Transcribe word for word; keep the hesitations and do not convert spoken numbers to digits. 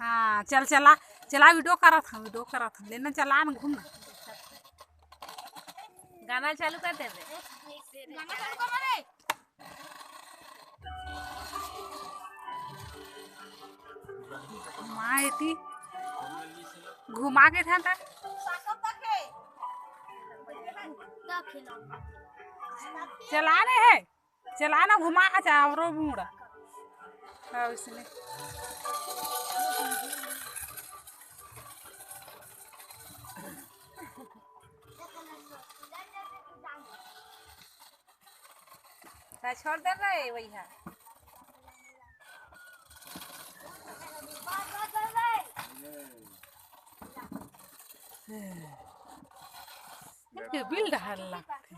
हाँ, चल चला, चला, वीडियो करत हूँ, वीडियो करत हूँ, लेना चला ना, घूमना। गाना चालू कर दे रे। गाना चालू कर रे। माँ एती घुमा के था, था। चला रहे हैं। चला ना, घुमा के जा, औरो मुड़ा। हाँ, उसने। ता छोड़ दे रे भैया। ये बिल डहर लगथे।